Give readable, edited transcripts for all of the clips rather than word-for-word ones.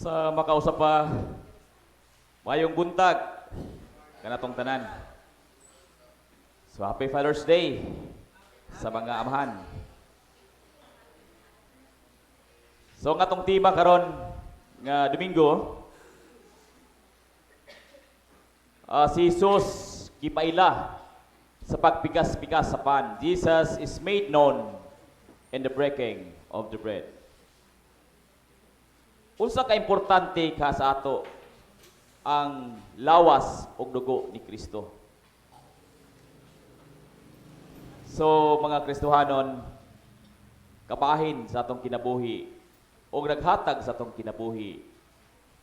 Sa makausap pa, mayong buntag kanatong tanan. So happy Father's Day sa mga amahan. So nga atong tema karon nga Domingo, si Jesus gipaila sa pagpikas-pikas sa pan. Jesus is made known in the breaking of the bread. Unsa ka importante ka sa ato ang lawas ug dugo ni Kristo? So mga Kristohanon, kabahin sa atong kinabuhi o naghatag sa atong kinabuhi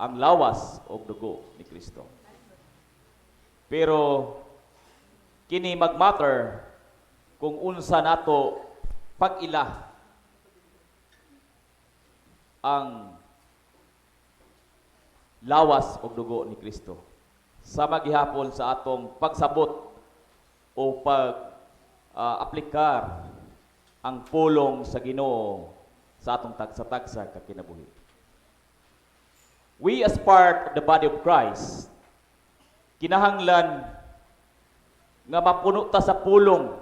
ang lawas ug dugo ni Kristo. Pero kini magmatter kung unsa nato pag-ila ang lawas ug dugo ni Kristo. Sama gihapon sa atong pagsabot o pag aplikar ang pulong sa Ginoo sa atong tagsa-tagsa ka kinabuhi. We, as part of the body of Christ, kinahanglan nga mapuno ta sa pulong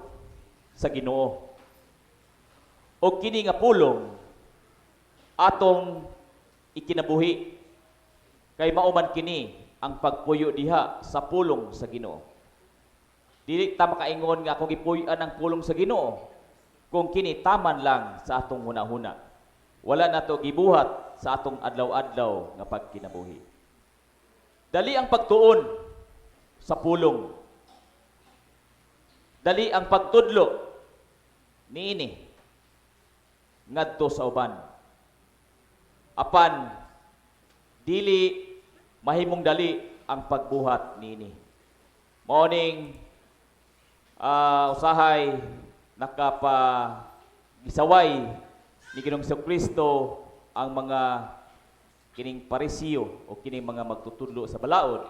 sa Ginoo. O kini nga pulong atong ikinabuhi kay mao man kini ang pagpuyo diha sa pulong sa Ginoo. Dili ta makaingon nga akong gipuy-an ang pulong sa Ginoo kung kini taman lang sa atong hunahuna. Wala nato gibuhat sa atong adlaw-adlaw nga pagkinabuhi. Dali ang pagtuon sa pulong. Dali ang pagtudlo niini ngadto sa uban. Apan dili mahimong dali ang pagbuhat niini. Mao ning usahay nakapa gisaway ni Ginoong Kristo ang mga kining Parisiyo o kining mga magtutudlo sa balaod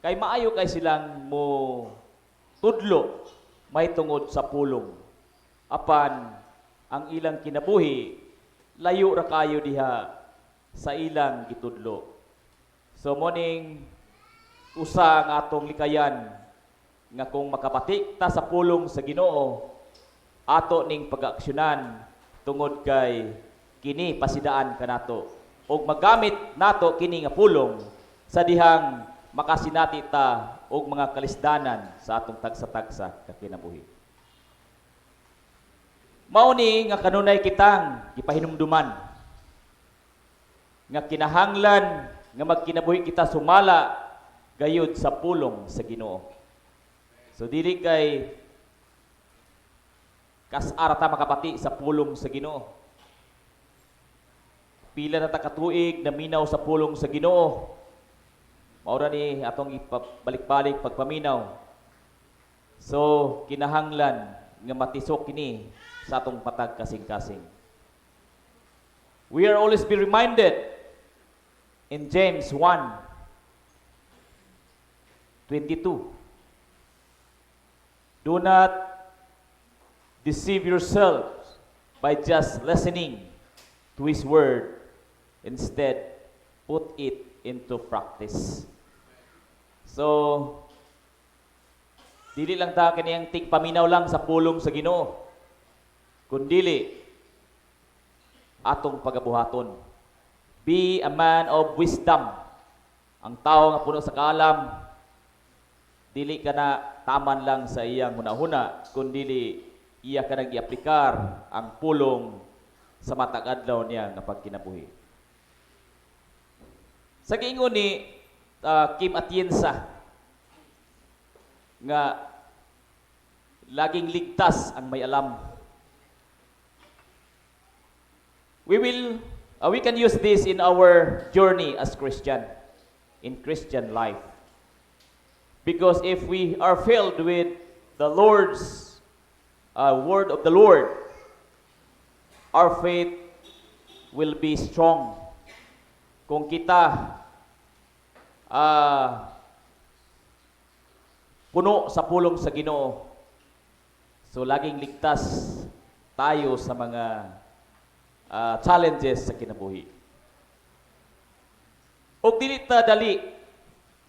kay maayo kay silang mo tudlo may tungod sa pulong, apan ang ilang kinabuhi layo ra kayo diha sa ilang gitudlo. So mao ning usa nga atong likayan nga kung makabati ta sa pulong sa Ginoo, ato ning pag-aksyonan tungod kay kini pasidaan kanato ug magamit nato kini nga pulong sa dihang makasinati ta og mga kalisdanan sa atong tagsa-tagsa ka kinabuhi. Mao ni nga kanunay kitang gipahinumduman nga kinahanglan nga magkinabuhi kita sumala gayud sa pulong sa Ginoo. So dili kay kas-ara ta makabati sa pulong sa Ginoo. Pila na ta katuig naminaw sa pulong sa Ginoo. Mao ra ni atong ipabalik-balik pagpaminaw. So kinahanglan nga matisok kini sa atong patag kasing-kasing. We are always be reminded in James 1:22. "Do not deceive yourselves by just listening to His word. Instead, put it into practice." So, dili lang ta kaniyang tigpaminaw lang sa pulong sa Ginoo, kundili atong pagabuhaton. Be a man of wisdom. Ang tao nga puno sa kaalam, dili ka na taman lang sa iyang hunahuna, kundili iya ka nang giaplikar ang pulong sa matag adlaw niya nga pagkinabuhi. Sa giingon ni Kim Atienza nga laging ligtas ang may alam. We can use this in our journey as Christian, in Christian life. Because if we are filled with the Lord's word of the Lord, our faith will be strong. Kung kita puno sa pulong sa Ginoo, so laging ligtas tayo sa mga challenges sa kinabuhi. Og dili ta dali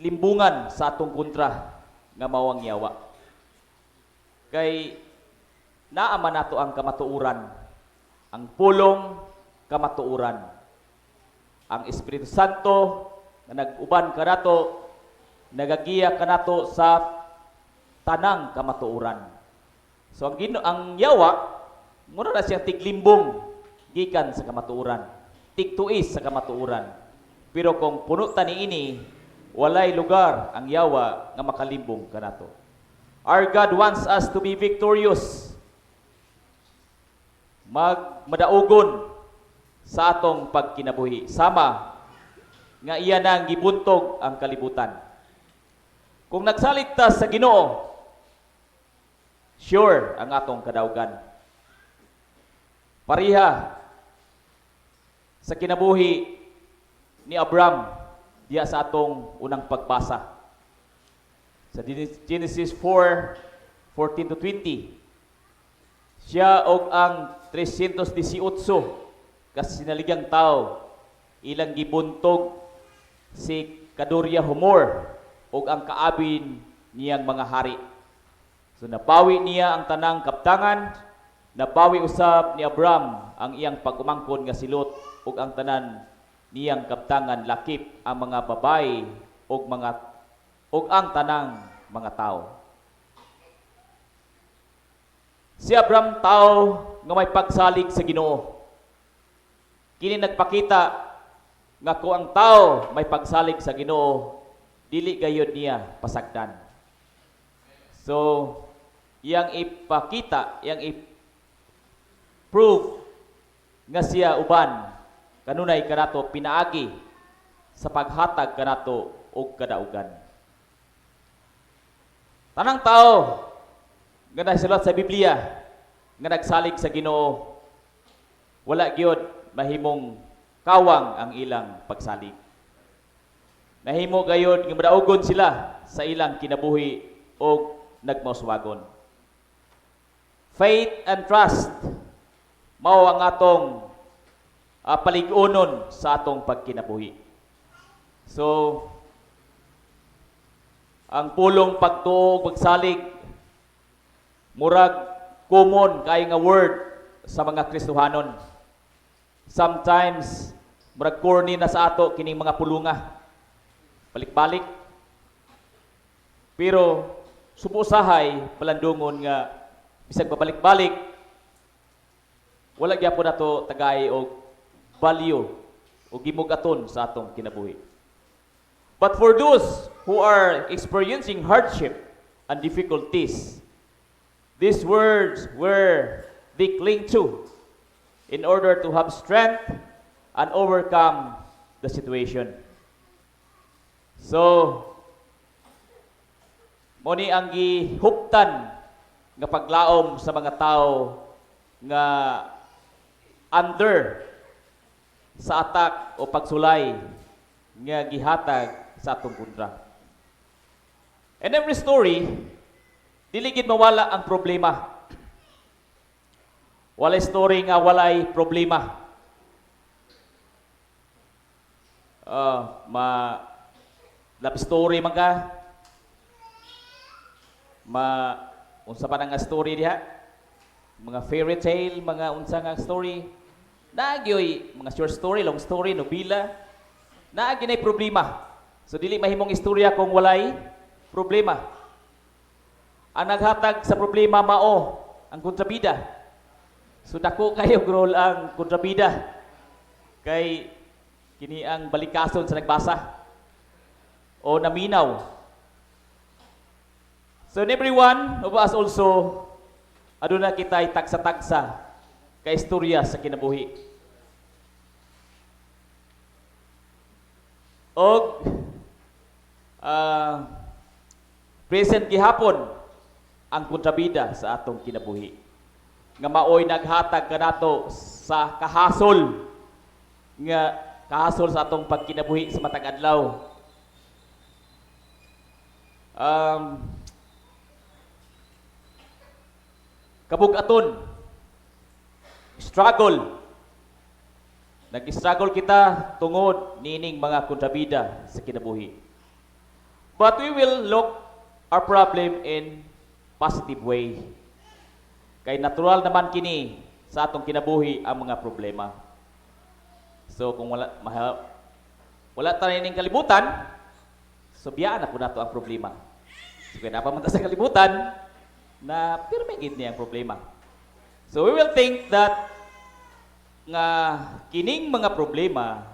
limbungan sa atong kontra nga mao ang yawa. Kay naa man nato ang kamatuoran. Ang pulong kamatuoran. Ang Espiritu Santo nga nag-uban kanato, nagagiya kanato sa tanang kamatuoran. So ang yawa mura na siyang tiglimbong gikan sa kamatuoran. Tigtuis sa kamatuoran. Pero kung puno ta niini, walay lugar ang yawa nga makalimbong kanato. Our God wants us to be victorious. Magmadaugon sa atong pagkinabuhi. Sama nga iya nang gibuntog ang kalibutan. Kung nagsalig ta sa Ginoo, sure ang atong kadaugan. Pareha sa kinabuhi ni Abraham diya sa atong unang pagbasa. Sa Genesis 4, 14 to 20, siya og ang 318 ka sinaligang tao, ilang gibuntog si Kedorlaomer ug ang kaabin niyang mga hari. So nabawi niya ang tanang kabtangan, nabawi usab ni Abram ang iyang pag-umangkon nga si Lot ug ang tanan niyang kabtangan, lakip ang mga babayi ug ang tanang mga tao. Si Abram, tao nga may pagsalig sa Ginoo. Kini nagpakita nga kung ang tao may pagsalig sa Ginoo, dili gayod niya pasagdan. So, iyang ipakita, iyang i-prove nga siya uban kanunay kanato pinaagi sa paghatag kanato og kadaugan. Tanang tao nga nasulat sa Biblia nga nagsalig sa Ginoo, wala gyud mahimong kawang ang ilang pagsalig. Nahimo gayod nga madaugon sila sa ilang kinabuhi og nagmauswagon. Faith and trust mao ang atong palig-unon sa atong pagkinabuhi. So, ang pulong pagtuo ug pagsalig, murag common kay nga word sa mga Kristohanon. Sometimes murag corny na sa ato kining mga pulunga. Balik-balik. Pero subo usahay palandungon nga bisag pabalik-balik, wala gyapon nato tagay og value o gimugaton sa atong kinabuhi. But for those who are experiencing hardship and difficulties, these words were they cling to in order to have strength and overcome the situation. So, mao ni ang gihuptan nga paglaom sa mga tao nga under sa attack o pagsulay nga gihatag sa atong kontra. In every story, dili gid mawala ang problema. Walay story nga walay problema. Ma love story man ka. Ma unsa pa na nga story diha? Mga fairy tale, mga unsa nga story. Naa gyoy mga short story, long story, nobela. Naa gyud problema. So dili mahimong istorya kung walay problema. Ang naghatag sa problema mao ang kontrabida. So dako kayo role ang kontrabida. Kay kini ang balikason sa nagbasa o naminaw. So in everyone of us also, aduna kita'y tagsa-tagsa ka istorya sa kinabuhi. Og present gihapon ang kontrabida sa atong kinabuhi. Nga maoy naghatag kanato sa kahasol nga kahasol sa atong pagkinabuhi sa matag adlaw. Kabug-aton, struggle. Nag-struggle kita tungod niining mga kontrabida sa kinabuhi. But we will look our problem in positive way. Kay natural naman kini sa atong kinabuhi ang mga problema. So kung wala ta ning kalibutan, so biyaan na po nato ang problema. So kaya naa pa man ta sa kalibutan na pirmi gid niya ang problema. So we will think that nga kining mga problema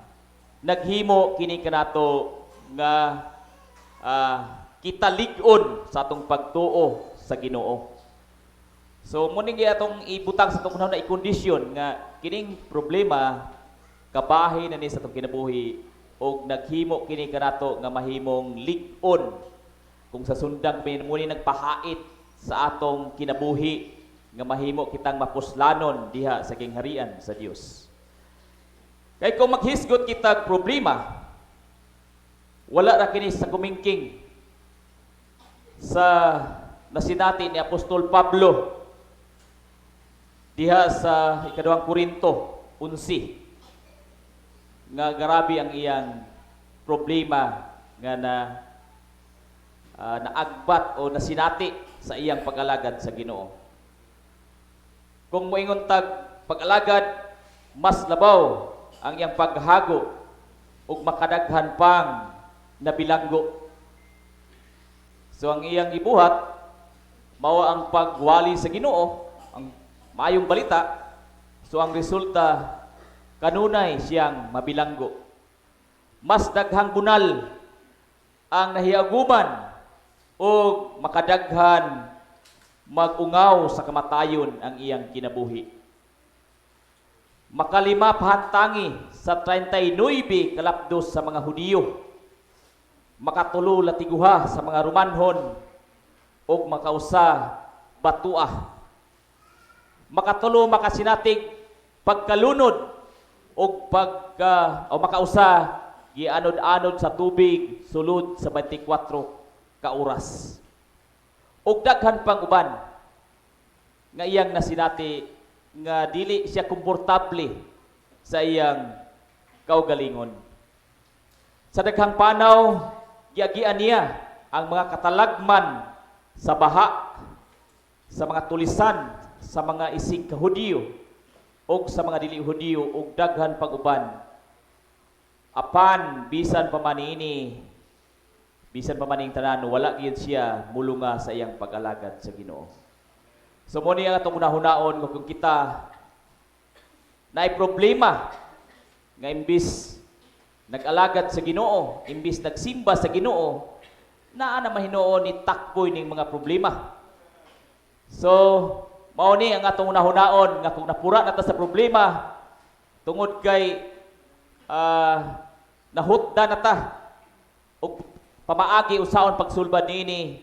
naghimo kini kanato nga kita lig-on sa atong pagtuo sa Ginoo. So mao ning atong ibutang sa atong na i-kondisyon nga kining problema kabahin na ni sa atong kinabuhi og naghimo kini kanato nga mahimong lig-on kung sa sundang mo ni nagpahait sa atong kinabuhi nga mahimo kitang mapuslanon diha sa gingharian sa Dios. Kay kung maghisgot kitag problema, wala ra kini sa kumingking sa nasinati ni Apostol Pablo diha sa ikaduhang Korinto 11 nga grabe ang iyang problema nga na naagbat o nasinati sa iyang pag-alagad sa Ginoo. Kung moingon tag pag-alagad, mas labaw ang iyang paghago ug makadaghan pang nabilanggo. So ang iyang gibuhat mao ang pagwali sa Ginoo, ang maayong balita. So ang resulta, kanunay siyang mabilanggo. Mas daghang bunal ang nahiaguman o makadaghan magungaw sa kamatayon ang iyang kinabuhi. Makalima pahantangi sa 39 kalapdos sa mga Hudiyo. Makatulo latiguha sa mga Romanhon ug makausa batua. Makatulo makasinatig pagkalunod ug pagka o makausa gianod-anod sa tubig sulod sa 24 ka oras. Ug daghan pang uban nga iyang nasinati nga dili siya komportable sa iyang kaugalingon. Sa daghang panaw, giagian niya ang mga katalagman sa baha, sa mga tulisan, sa mga isig ka Hudiyo ug sa mga dili Hudiyo ug daghan pag uban. Apan bisan pa man ini, bisan pa man ning tanan, wala gyud siya mulunga sa iyang pag-alagad sa Ginoo. So mo ni ang atong hunahunaon nga kung kita naay problema nga imbis nag-alagad sa Ginoo, imbis nagsimba sa Ginoo, naa na mahinuon ni takboy ning mga problema. So, mao ni ang atong hunahunaon nga kung napura na ta sa problema tungod kay nahutda na ta ug pamaagi usaon pagsulbad niini,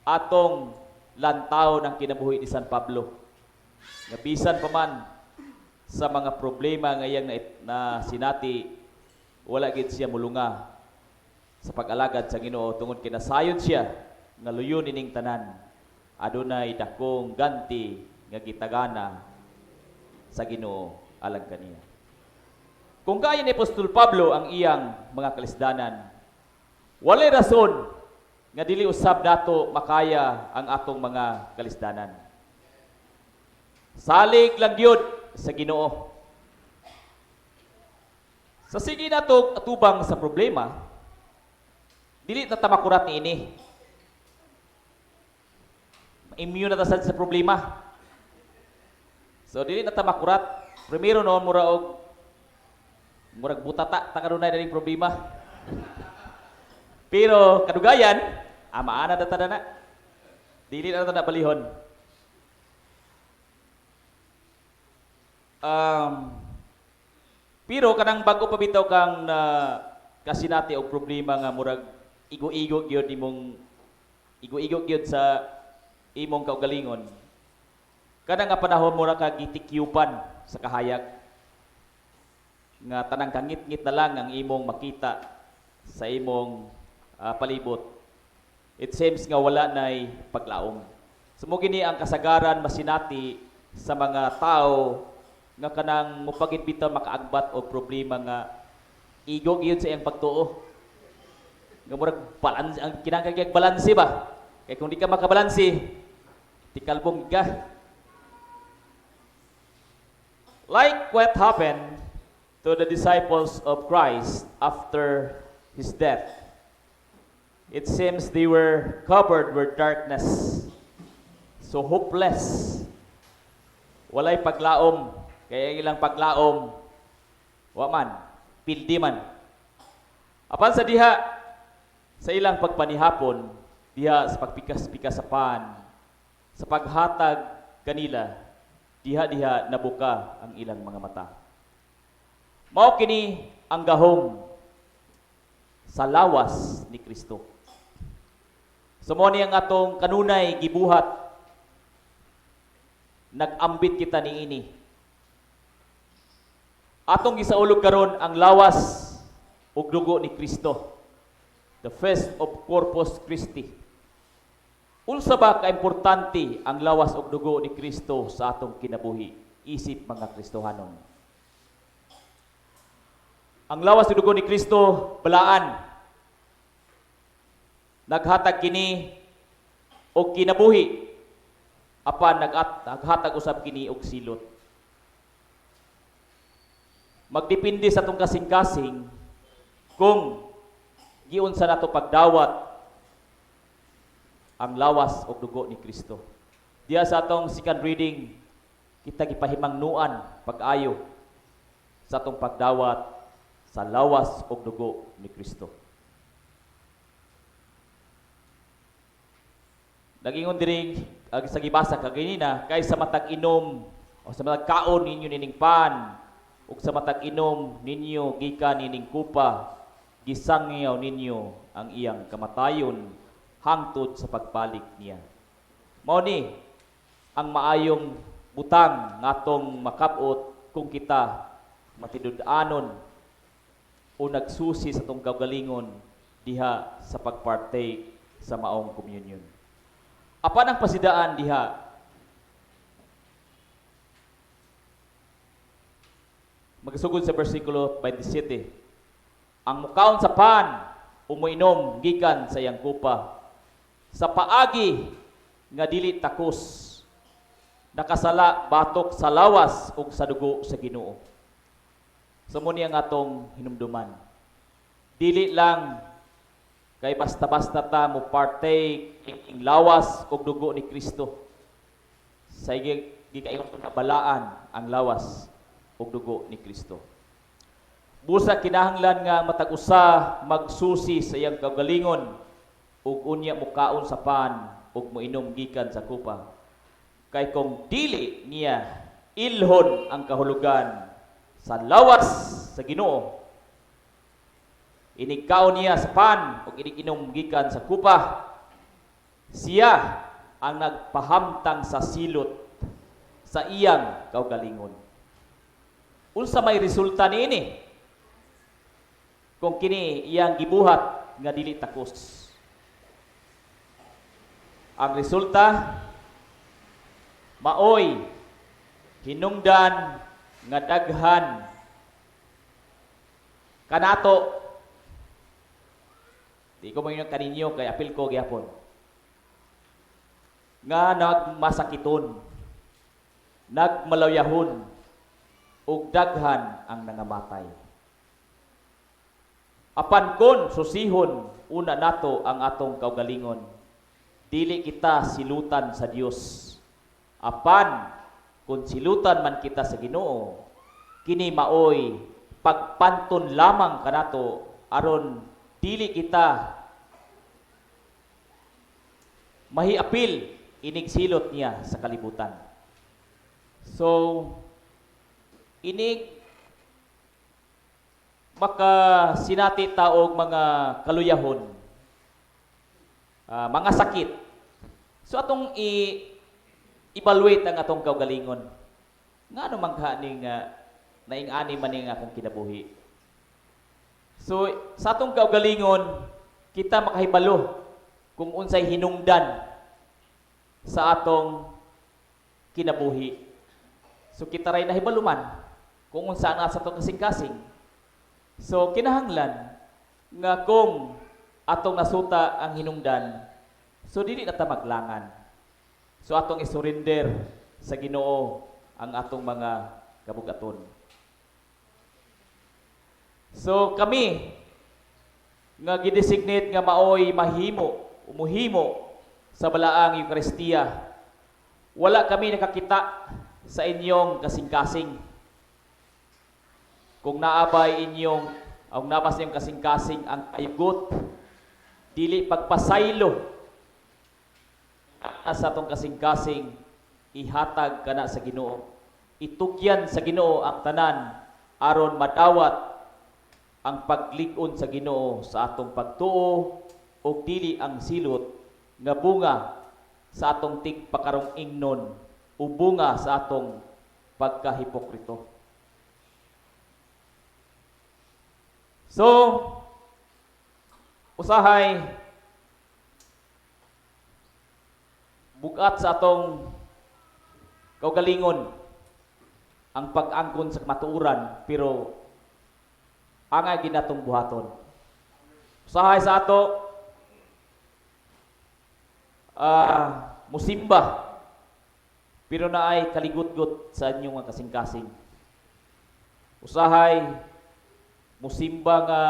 atong lantaw ng kinabuhi ni San Pablo. Nga bisan pa man sa mga problema nga iyang na sinati, wala gid siya mulunga sa pag-alagad sa Ginoo tungod kay nasayod siya nga luyon ining tanan, adunay dakong ganti nga gitagana sa Ginoo alang kaniya. Kung kaya ni Apostol Pablo ang iyang mga kalisdanan, walay rason nga dili usab nato makaya ang atong mga kalisdanan. Salig lang gyud sa Ginoo. Sa sige nato atubang sa problema, dili na ta makurat niini. Immune na ta sad sa problema. So dili na ta makurat. Primero no, mura og murag butata ta kanunay na ning problema. Pero kadugayan, amaana na ta na. Dili na ta na balihon. Pero kanang bago pa bitaw kang na kasinati og problema nga murag igo-igo gyud imong igo-igo gyud sa imong kaugalingon. Kana nga panahon mura ka gitikyupan sa kahayag nga tanang kangit-ngit na lang ang imong makita sa imong palibot. It seems nga wala nay paglaom. So mo gini ang kasagaran masinati sa mga tao Nga kanang mupagid bitaw makaagbat og problema nga igo gyud sa iyang pagtuo. Nga murag balance ang kinahanglan kay balanse ba? Kay kung di ka makabalanse, tikalbong ka. Like what happened to the disciples of Christ after his death. It seems they were covered with darkness. So hopeless. Walay paglaom. Kaya ang ilang paglaom, wa man, pildi man. Apan sa diha, sa ilang pagpanihapon, diha sa pagpikas-pikas sa pan, sa paghatag kanila, diha-diha nabuka ang ilang mga mata. Mao kini ang gahom sa lawas ni Kristo. So mo ni ang atong kanunay gibuhat, nag-ambit kita niini. Atong gisaulog karon ang lawas ug dugo ni Kristo. The Feast of Corpus Christi. Unsa ba kaimportante ang lawas ug dugo ni Kristo sa atong kinabuhi isip mga Kristohanon? Ang lawas ug dugo ni Kristo balaan. Naghatag kini og kinabuhi apan naghatag usab kini og silot. Magdepende sa atong kasing-kasing kung giunsa nato pagdawat ang lawas og dugo ni Kristo. Diya sa atong second reading, kita gipahimangnuan pag-ayo sa atong pagdawat sa lawas og dugo ni Kristo. Nagingon diri ag sa gibasa kaganina, kay sa matag inom o sa matag kaon ninyo nining pan ug sa matag inom ninyo gikan nining kupa, gisangyaw ninyo ang iyang kamatayon hangtod sa pagbalik niya. Mao ni ang maayong butang ngatong makab-ot kung kita matinud-anon o nagsusi sa atong kaugalingon diha sa pagpartake sa maong communion. Apan ang pasidaan diha, magsugod sa versikulo 27, ang mukaon sa pan o moinom gikan sa iyang kupa sa paagi nga dili takos, nakasala batok sa lawas ug sa dugo sa Ginoo. So mo ni ang atong hinumduman. Dili lang kay basta-basta ta mo partake ing lawas ug dugo ni Kristo. Sa gikaingon nga balaan ang lawas ug dugo ni Kristo. Busa kinahanglan nga matag usa magsusi sa iyang kaugalingon ug unya mukaon sa pan ug moinom gikan sa kupa. Kay kung dili niya ilhon ang kahulugan sa lawas sa Ginoo, inig kaon niya sa pan ug inig inom gikan sa kupa, siya ang nagpahamtang sa silot sa iyang kaugalingon. Unsa may resulta niini? Kung kini iyang gibuhat nga dili takos. Ang resulta maoy hinungdan nga daghan kanato. Di ko moingon kaninyo kay apil ko gyapon nga nagmasakiton, nagmalawyahon ug daghan ang nangamatay. Apan kon susihon una nato ang atong kaugalingon, dili kita silutan sa Dios. Apan kung silutan man kita sa Ginoo, kini maoy pagpanton lamang kanato aron dili kita mahiapil inig silot niya sa kalibutan. So inig makasinati ta og mga kaluyahon, mga sakit. So atong i-evaluate ang atong kaugalingon. Ngano man ka ning naing-ani man ning akong kinabuhi? So sa atong kaugalingon, kita makahibalo kung unsay hinungdan sa atong kinabuhi. So kita ray nahibaluman kung unsa na sa atong kasing-kasing. So kinahanglan nga kung atong nasuta ang hinungdan, so dili na ta maglangan. So atong isurrender sa Ginoo ang atong mga kabugaton. So kami nga gidesignate nga maoy mahimo, umuhimo sa balaang Eukaristiya, wala kami nakakita sa inyong kasing-kasing. Kung naabay inyong, ang nabas inyong kasing-kasing ang kayugot, dili pagpasaylo sa atong kasing-kasing, ihatag kana sa Ginoo. Itugyan sa Ginoo ang tanan aron madawat ang paglig-on sa Ginoo sa atong pagtuo ug dili ang silot nga bunga sa atong tigpakarong ingnon o bunga sa atong pagkahipokrito. So, usahay bugat sa atong kaugalingon ang pag-angkon sa kamatuoran, pero angay ginatong buhaton. Usahay sa ato musimba, pero naay kaligutgot sa inyong mga kasing-kasing. Usahay musimba nga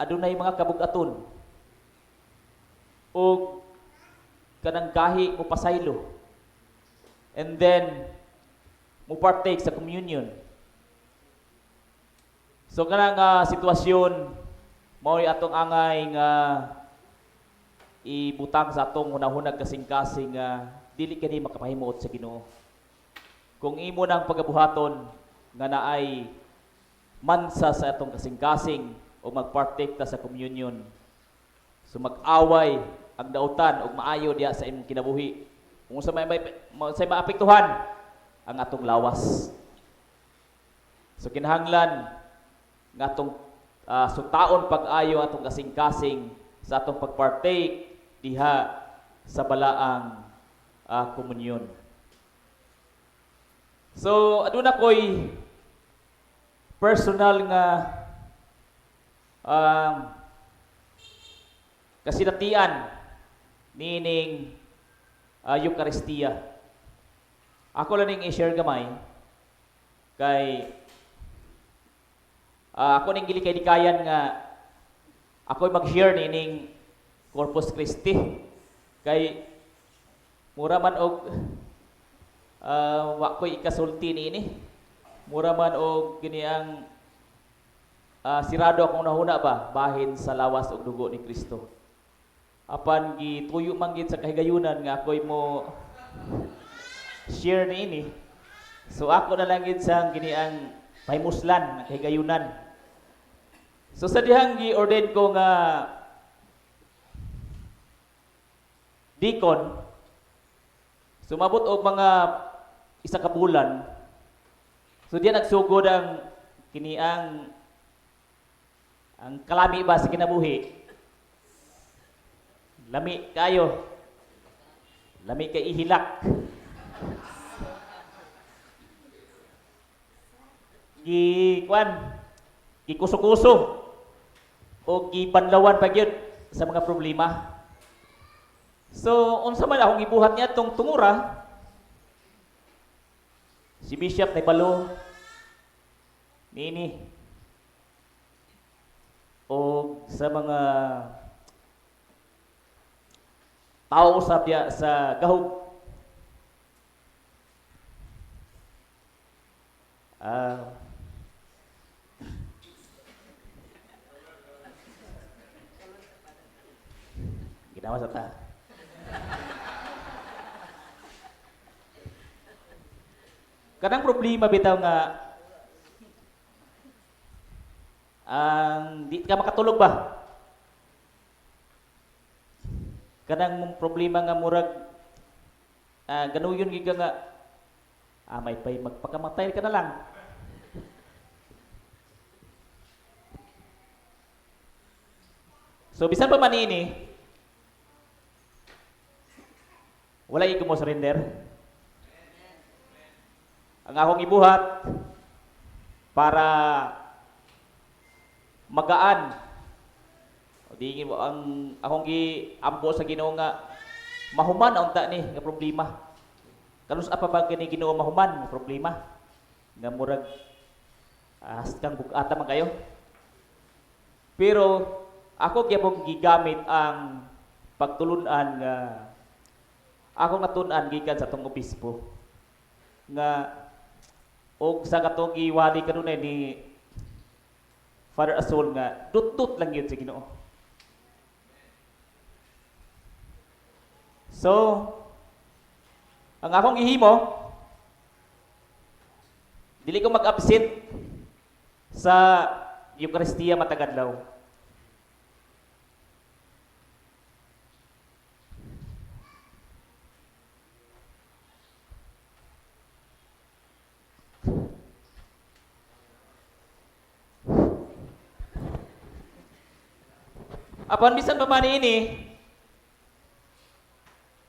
adunay mga kabugaton ug kanang gahi mo pasaylo and then mo partake sa communion. So kanang sitwasyon mao'y atong angay nga ibutang sa atong hunahunag kasing-kasing nga dili kini makapahimuot sa Ginoo. Kung imo nang pagabuhaton nga naay mansa sa atong kasing-kasing o magpartake ta sa communion, so mag-away ang dautan og maayo diha sa imong kinabuhi. Kung sa may maapektuhan ang atong lawas. So kinahanglan nga atong sutaon pag-ayo atong kasing-kasing sa atong pagpartake diha sa balaang komunyon. So aduna ko'y personal nga kasinatian niining Eukaristiya. Ako lang ning i-share gamay kay ako ning gilikay-likayan nga ako'y mag-share niining Corpus Christi kay mura man og wa ko'y ikasulti niini. Mura man og kini ang sirado akong nahuna ba bahin sa lawas ug dugo ni Kristo. Apan gituyo man gid sa kahigayunan nga ako'y mo share niini. So ako na lang gid sang kini ang pahimuslan ng kahigayunan. So sa dihang gi-ordain ko nga deacon, sumabot og mga isa ka bulan. So diyan nagsugod ang kini ang kalami ba sa kinabuhi. Lami kayo. Lami kay ihilak. Gi kwan, gikuso-kuso o gipanlawan pa gyud sa mga problema. So unsa man akong gibuhat niya tong tungura, si Bishop naibalo niini o sa mga tao usab diya sa gahog. Ginawa sa ta. Kanang problema bitaw nga ang di ka makatulog ba? Kanang mong problema nga murag ganuyon gid ka nga may pay magpakamatay ka na lang. So bisan pa man ini, wala ko mo surrender. Ang Ang akong ibuhat para magaan o di ang akong giampo sa Ginoo nga mahuman ang unta ni nga problema. Kanus pa ba kini, Ginoo, mahuman nga problema nga murag kang bug-ata man kayo? Pero ako gyapon gigamit ang pagtulunan nga akong natun-an gikan sa atong obispo nga og sa katong giwali kanunay ni Father Asol nga dut-dut lang yun sa Ginoo. So, ang akong gihimo, dili ko mag-absent sa Eucharistia matag adlaw. Apan bisan pa man ini,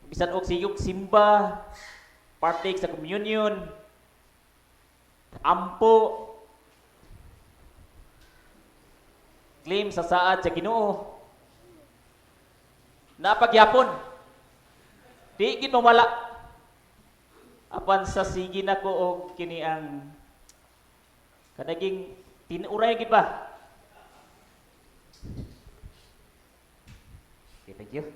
bisan og sigog simba, partake sa communion, ampo, claim sa saad sa Ginoo, napagyapon. Di gid mawala. Apan sa sige nako og kini ang kanaging tinuray gid ba? Okay, thank you.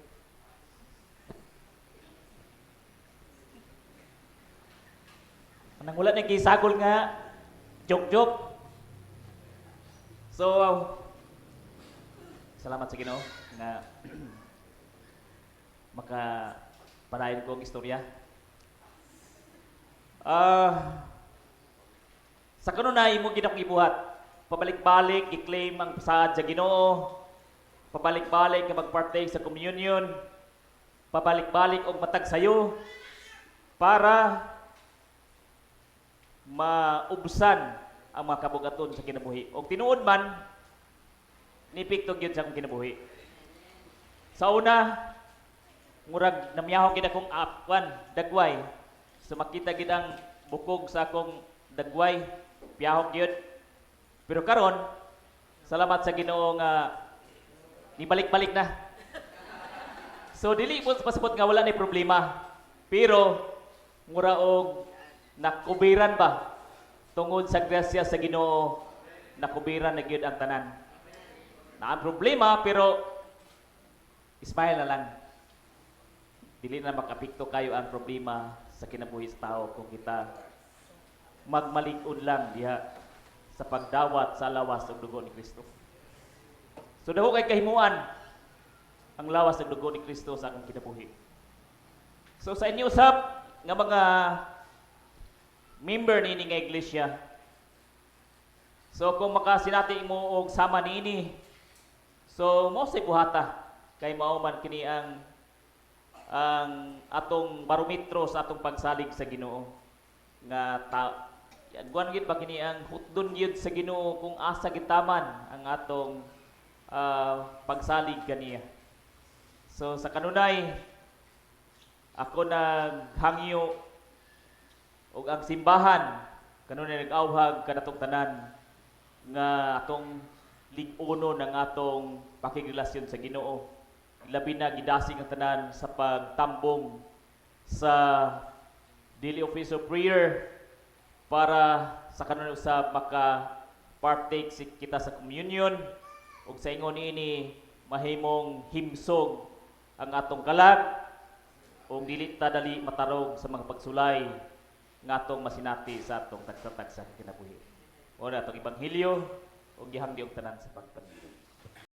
Anang wala na gisagol nga joke-joke. So, salamat sa Ginoo nga maka padayon ko ang istorya. Sa kanunay mo gid akong ibuhat. Pabalik-balik i-claim ang saad sa Ginoo. Pabalik-balik ka magpartake sa communion. Pabalik-balik og matag sayo para maubsan ang mga kabugaton sa kinabuhi. Og tinuod man, nipikto gyud sa akong kinabuhi. Sa una, murag namyahong gid akong kwan, dagway. So makita gid ang bukog sa akong dagway, piyahok gyud. Pero karon, salamat sa Ginoo nga nibalik-balik na. So dili po pasabot nga wala ni problema. Pero mura og nakubiran ba tungod sa grasya sa Ginoo, nakubiran na gyud ang tanan. Na ang problema, pero smile na lang. Dili na makapikto kayo ang problema sa kinabuhi sa tao kung kita magmalig-on lang diha sa pagdawat sa lawas ug dugo ni Kristo. So dako kay kahimuan ang lawas ug dugo ni Kristo sa akong kinabuhi. So sa inyo usab nga mga member niini nga iglesia. So kung makasinati mo og sama niini, so mo say buhata kay mao man kini ang atong barometro sa atong pagsalig sa Ginoo nga ta guan gyud ba kini ang hutdon gyud sa Ginoo kung asa gitaman ang atong pagsalig kaniya. So sa kanunay ako naghangyo ug ang simbahan kanunay nag-awhag kanatong tanan nga atong lig-uno ng atong pakigrelasyon sa Ginoo. Labi na gidasig ang tanan sa pagtambong sa daily office of prayer para sa kanunay usab maka partake si kita sa communion ug sa ingon niini mahimong himsog ang atong kalag ug dili ta dali matarog sa mga pagsulay nga atong masinati sa atong tagsa-tagsa kinabuhi. Mao na atong ebanghelyo ug gihangyo og tanan sa pagpamilyo.